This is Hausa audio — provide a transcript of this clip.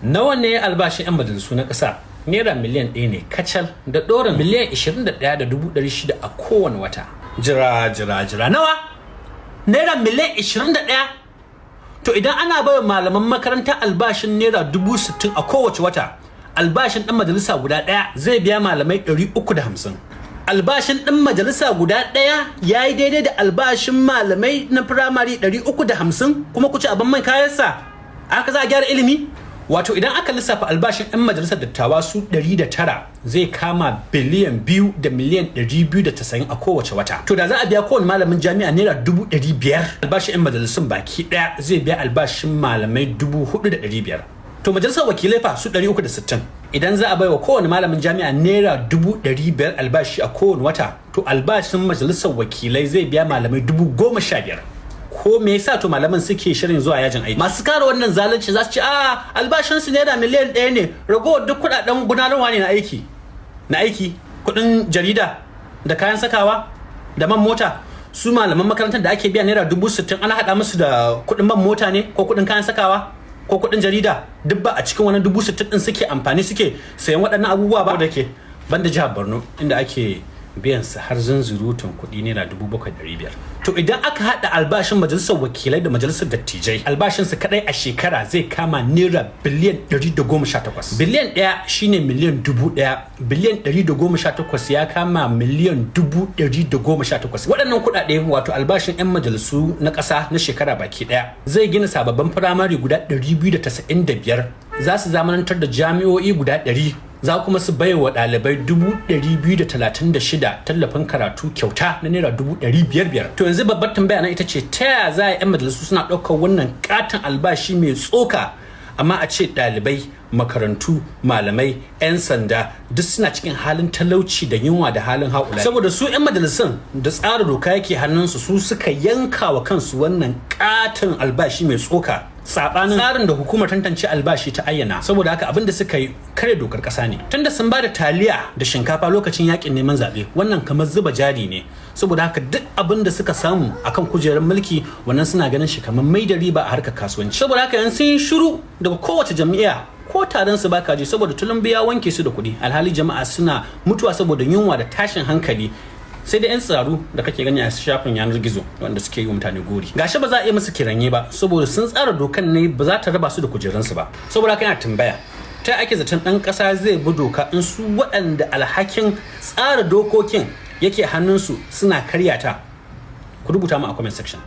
Nawa ne albashin 'yan majalisu na ƙasa? Naira miliyan 1 ne kacal da ɗorin miliyan 21.600 a kowane wata. Jira, jira, jira, nawa? Naira miliyan 21? To idan ana baiwa malaman makaranta albashin naira 60,000 a kowace wata, albashin ɗan majalisa guda ɗaya zai biya malamai 350. Albashin ɗan majalisa guda ɗaya ya yi daidai da albashin malamai na firamare 350, kuma ku ci abin man kayansa. Haka za a gyara ilimi? Wato idan aka lissafa albashin 'yan majalisar dattawa su 109, zai kama biliyan 2 da miliyan 290 a kowace wata. To da za a biya kowane malamin jami'a naira 500,000, albashin 'yan majalisun baki ɗaya zai biya albashin malamai 4,500. To majalisar wakilai fa su 360, idan za a baiwa kowane malamin jami'a naira 500,000 albashi a kowane wata, to albashin majalisar wakilai zai biya malamai 15,000. Ko me yasa to malaman suke shirin zuwa yajin aiki? Masu kare wannan zalunci za su ce a albashin su naira miliyan 1 ne, ragowar duk kudaden gudanarwa ne na aiki, kudin jarida da kayan sakawa da man mota. Su malaman makarantar da ake biya naira 60,000, ana haɗa musu da kuɗin man mota ne, ko kuɗin kayan sakawa, ko kuɗin jarida? Duk ba a cikin wani 60,000 ɗin suke amfani suke sayan waɗannan abubuwa ba. Da ke banda jihar Borno, inda ake biyan su har zunzurutun kuɗi naira 7,500. To idan aka haɗa albashin majalisar wakilai da majalisar dattijai, albashin su kaɗai a shekara zai kama naira biliyan 118. Biliyan 1 shine miliyan 1,000. Biliyan 118 ya kama miliyan 118,000. Waɗannan kuɗaɗe, wato albashin 'yan majalisu na ƙasa na shekara baki ɗaya, zai gina sababbin firamare guda 295, za su zamanantar da jami'o'i guda 100, za kuma su bai wa ɗalibai 236,000 tallafin karatu kyauta na naira 500,000. To yanzu babbar tambaya na ita ce, ta yaya za a 'yan majalisu suna ɗaukar wannan katon albashi mai tsoka, amma a ce ɗalibai, makarantu, malamai, 'yan sanda duk suna cikin halin talauci da yunwa da halin haula? Saboda su 'yan majalisun da tsara doka yake hannunsu, su suka yanka wa kansu wannan katon albashi mai tsoka, sabanin tsarin da hukumar tantance albashi ta ayyana. Saboda haka abin da suka yi kare dokar kasa ne, tunda sun ba da taliya da shinkafa lokacin yakin neman zaɓe. Wannan kamar zuba jari ne. Saboda haka duk abin da suka samu akan kujerar mulki, wannan suna ganin shi kamar mai da riba a harkar kasuwanci. Saboda haka yanzu sun yi shiru daga kowace jam'iyya, ko taron su baka ji, saboda Tulumbu ya wanke su da kuɗi, alhali jama'a suna mutuwa saboda yunwa da tashin hankali. Sai da 'yan tsiraru da kake gani a shafin yanar gizo wanda suke yi wa mutane gori. Gashi ba za a iya musu kiranye ba, saboda sun tsara dokan ne ba za ta raba su da kujerunsu ba. Saboda haka yana tambaya, ta ake zaton ɗan ƙasa zai bi doka in su waɗanda alhakin tsara dokokin yake hannunsu suna karya ta? Ku rubuta mu a comment section.